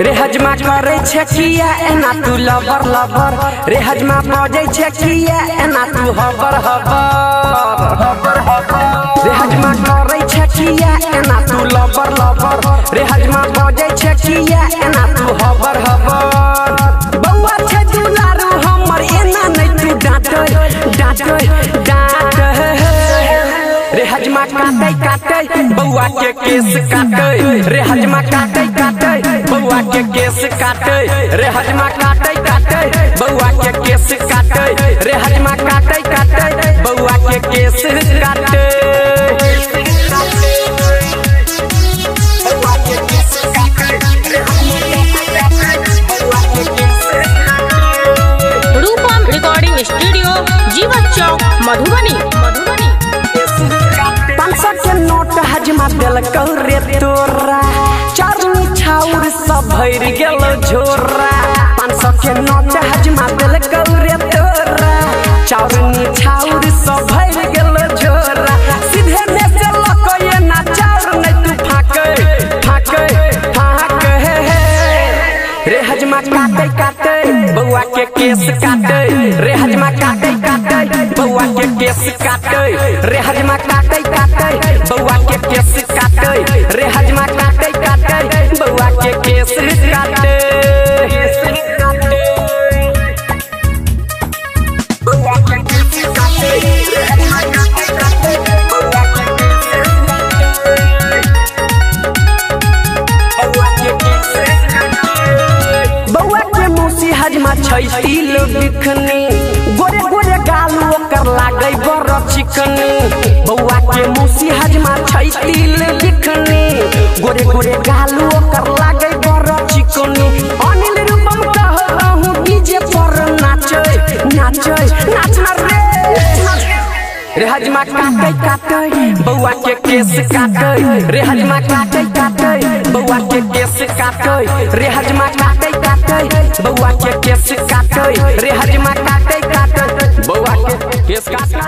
रे हजमा करे छे किया एना तू लबर लबर, रे हजमा बजै छे किया एना तू हबर हबर। रे हजमा करे छे किया एना तू लबर लबर, रे हजमा बजै छे किया एना तू हबर हबर। बौआ छे दुलारू हमर एना नै तू डांटै डांटै डांटै। रे हजमा काटै काटै बौआ के केस काटै, रे हजमा काटै काटै बौआ के केस काटै, रे हजमा काटै काटै बौआ के केस काटै, रे हजमा काटै काटै बौआ के केस काटै। बौआ के केस काटै, रे हजमा काटै काटै बौआ के केस काटै। रूपम रिकॉर्डिंग स्टूडियो, जीवन चौक, मधुबनी। मधुबनी। 500 के नोट हजमा देलकौ रे तोरा, चारू छाउर सब भरि गेलौ झोरा। 500 के नोट हजमा देलकौ रे तोरा, चाउरनी छाउर सब भरि गेलौ झोरा। सीधे में से लऽकऽ एना चाउर नै तू फाकै फाकै फाकै। रे हजमा काटै काटै बौआ के केस काटै, रे हजमा काटै काटै बौआ के केस काटै, रे हजमा काटै काटै बौआ के केस काटै, रे हजमा काटै काटै बौआ के केस काटै। बौआ के केस काटै, रे हजमा काटै काटै बौआ के केस काटै। बौआ के केस काटै। बौआ के मौसी हजमा छै तिल बिखनी, गोरे गोरे गाल ओकर लागै बड़ चिकनी। बौआ के मौसी हजमा छै तिल बिखनी, गोरे गोरे गाल ओकर लागै बड़ चिकनी। अनिल रूपम कहलहुँ डीजे पर नाचै नाचै नाचना रे। रे हजमा काटै काटै बौआ के केस काटै, रे हजमा काटै काटै बौआ के केस काटै, रे हजमा काटै काटै बौआ के केस काटै, रे हजमा काटै काटै बौआ के केस काटै।